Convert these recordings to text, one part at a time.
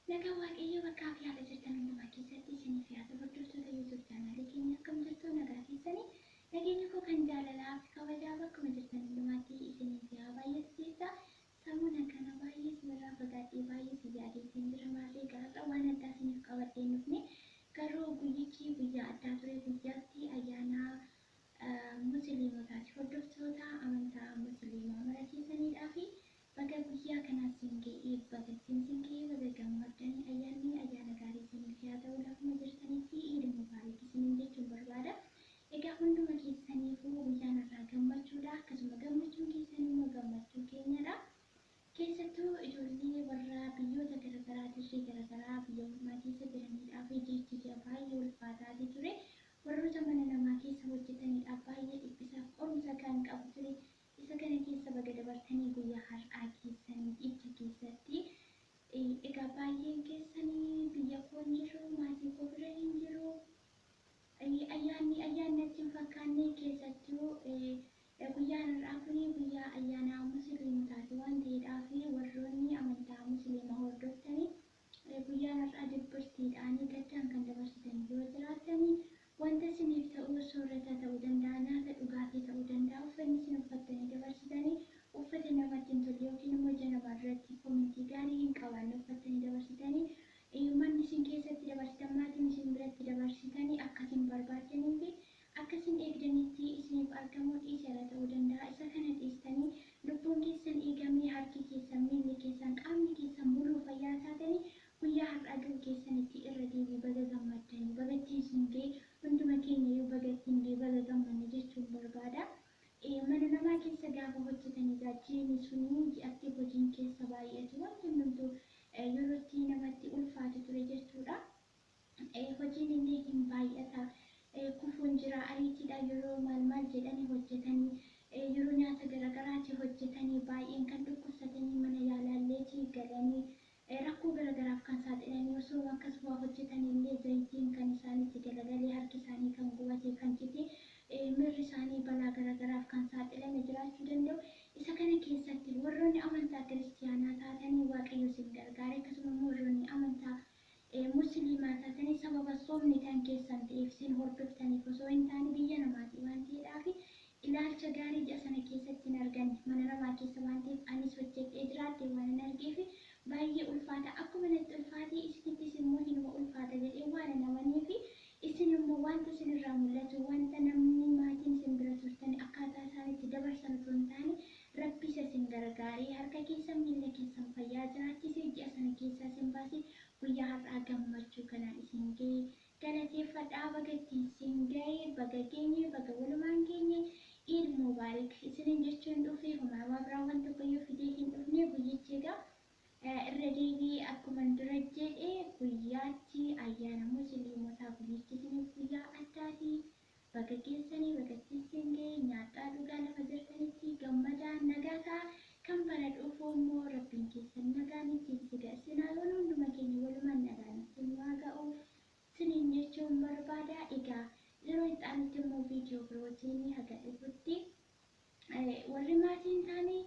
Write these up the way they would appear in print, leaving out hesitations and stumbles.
Nagaa Waaqayyoo bakkaa fi haala jirtan hundumaa keessatti isiniif yaa ta'u. Hordoftoota YouTube chaanaalii keenya, akkam jirtu? Nagaa keessanii? Nageenya koo kan jaalalaa fi kabajaa bakkuma jirtan hundumaatti isiniif yaa baay'atu jecha. Sammuna kana baay'ee isinirraa fagaadhee, baay'ee si yaadeetiin jira. Maarree gaarra waan addaa isiniif qabadhee hin dhufne, garuu guyyichi guyyaa addaa ture, guyyaatti ayyaana musliimotaati. Hordoftoota amantaa musliimaa mara keessaniidhaa fi baga guyyaa kanaan siin ga'ee, baga ittiin siin ga'ee, baga gammaddanii. Ayyaanni ayyaana gaarii isiniif yaa ta'u. Lafuma jirtanitti Iid Mubaarak isiniin jechuun barbaada. Egaa hunduma keessaniifuu guyyaan irraa gammachuudha. Akkasuma gammachuun keessan immoo gammachuu keenyadha. Keessattuu ijoollee warra biyyoota garaagaraa, dirree garaagaraa biyya ormaa keessa jiraniidhaaf jichi ji'a baay'ee ulfaataati ture. Warroota mana namaa keessa hojjetaniidhaaf baay'ee dhiphisaaf qorumsa kan qabu ture. Isa kana keessa baga dabartanii guyyaa har'aa keessanii jicha keessatti. Egaa baay'een keessanii biyya koo hin jiru, maatii koo bira hin jiru. Ayyaanni ayyaanni natti hin fakkaanne, keessattuu guyyaan har'aa kun guyyaa ayyaana musliimotaati waan ta'eedhaaf, warroonni amantaa musliimaa hordoftanii guyyaan har'aa dibbirtiidhaan gaddaan kan dabarsitan yoo jiraatanii, wanta isiniif ta'u soorata ta'uu danda'a, nyaata dhugaatii ta'uu danda'a, uffanni isin uffattanii dabarsitanii uffata namatti hin tolle yookiin immoo ija namaa duratti koomentii gaarii hin qabaanne uffattanii dabarsitanii, manni isin keessatti dabarsitan, maatiin isin biratti dabarsitanii akkasin barbaaddanii fi akkasin eegdanitti isiniif argamuu dhiiseera ta'uu danda'a. Isa kana dhiistanii lubbuun keessan eegamee, harki keessan, miilli keessan, qaamni keessan muluu fayyaa taatanii guyyaa har'aa ga'uu keessanitti irra deebii baga gammaddanii, baga ittiin isin ga'e, hunduma keenya iyyuu baga ittiin ga'e, baga gammanne jechuun barbaada. Mana namaa keessa gaafa hojjetan egaa jiini suni ji'atti hojiin keessa baay'atu, wanti hundumtuu yerootti namatti ulfaatu ture jechuudha. Hojiin illee hin baay'ata. Kufuun jira, ariitiidha yeroo maal maal jedhanii hojjetanii, yeroo nyaata garagaraati hojjetanii, baay'een kan dhukkubsatanii mana yaalaalleetii galanii rakkoo garagaraaf kan saaxilanii, osoo akkas waa hojjetanii illee zayitiin kan isaanitti galagalee harki isaanii kan gubate, kan cite, mirri isaanii balaa garagaraaf kan saaxilame jiraachuu danda'u. Isa kana keessatti warroonni amantaa kiristiyaanaa taatanii Waaqayyo isin gargaare, akkasuma immoo warroonni amantaa musliimaa taatanii sababa soomni kan keessan ta'eef isin hordoftaniif osoo hin taane, biyya namaatii waan ta'eedhaaf ilaalcha gaarii ji'a sana keessatti hin arganne mana namaa keessa waan ta'eef, anis hojjedhee jiraadhe waan hin argeef baay'ee ulfaata. Akkuma natti ulfaate isinittis immoo hinuma ulfaata jedhee waan hin amaneef, isin immoo wanta isinirraa mul'atu, wanta namni maatiin isin bira turtan akkaataa isaan itti dabarsan osoo hin taane, Rabbi isa isin gargaaree harka keessan miilla keessan fayyaa jiraachisee ji'a sana keessaa isin baasee guyyaa har'aa gammachuu kanaan isin ga'e galateeffadhaa. Baga ittiin isin ga'e, baga geenye, baga walumaan geenye, Iid Mubaarik isinin jechuun dhufe. Homaa waa biraa waan tokkoyyuu fidee hin dhufne. Guyyichi egaa irra deebi'ee akkuma dura jedhe guyyaatti ayyaana musliimotaa, guyyichi isiniif guyyaa addaati. Baga geessanii, baga ittiin isin ga'e. Nyaadhaa, dhugaa, lafa jirtanitti gammadaa, nagaa ta'a. Kan bara dhufu immoo Rabbiin keessan nagaan ittiin si ga'a. Sinaa yoon hunduma keenya walumaan nagaan ittiin nu haa ga'u siniin jechuun barbaada. Egaa yeroo itti aanutti immoo viidiyoo birootiin haga dhufutti, warri maatii hin taane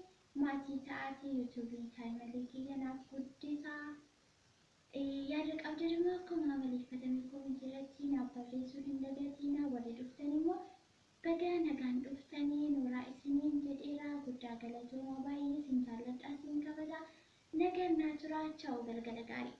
maatii ta'aatii yuutuubii chaanalii kiyya naaf guddisaa. Yaada qabdan immoo akkuma amaleeffatame koomentii irratti naaf barreessuun hin dagatinaa. Warri dhuftan immoo baga nagaan dhuftanii, nooraa isiniin jedheera. Guddaa galatoomaa, baay'ee isin jaalladhaa, isin kabaja. Nagaan naa turaa, chaa'u, galgala gaarii.